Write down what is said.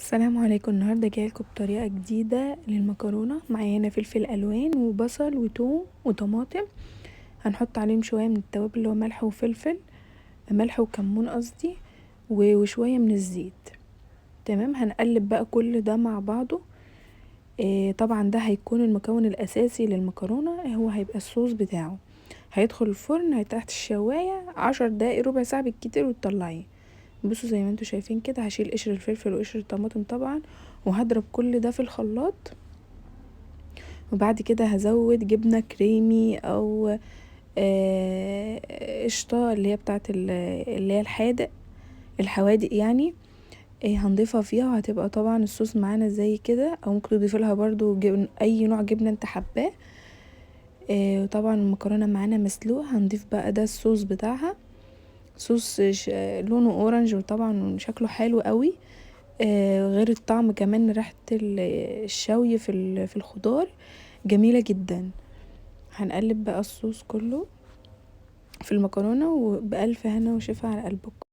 السلام عليكم. النهارده جايلكم بطريقة جديدة للمكرونه. معايا هنا فلفل الوان وبصل وتوم وطماطم، هنحط عليهم شوية من التوابل اللي هو ملح وفلفل، ملح وكمون قصدي، وشوية من الزيت. تمام، هنقلب بقى كل ده مع بعضه. طبعا ده هيكون المكون الاساسي للمكرونه، هو هيبقى الصوص بتاعه. هيدخل الفرن تحت الشوايه 10 دقايق، ربع ساعة بالكتير، وتطلعيه. بصوا زي ما انتوا شايفين كده، هشيل قشر الفلفل وقشر الطماطم طبعا، وهضرب كل ده في الخلاط. وبعد كده هزود جبنه كريمي او قشطه اللي هي بتاعت اللي هي الحادق، الحوادق يعني. هنضيفها فيها، وهتبقى طبعا الصوص معانا زي كده، او ممكن تضيفي لها برضو اي نوع جبنه انت حباه. وطبعا المكرونه معانا مسلوقة، هنضيف بقى ده الصوص بتاعها، صوص لونه orange، وطبعا شكله حلو قوي. غير الطعم كمان، ريحه الشوي في الخضار جميلة جدا. هنقلب بقى الصوص كله في المكرونه، وبألف هنا وشفا على قلبكم.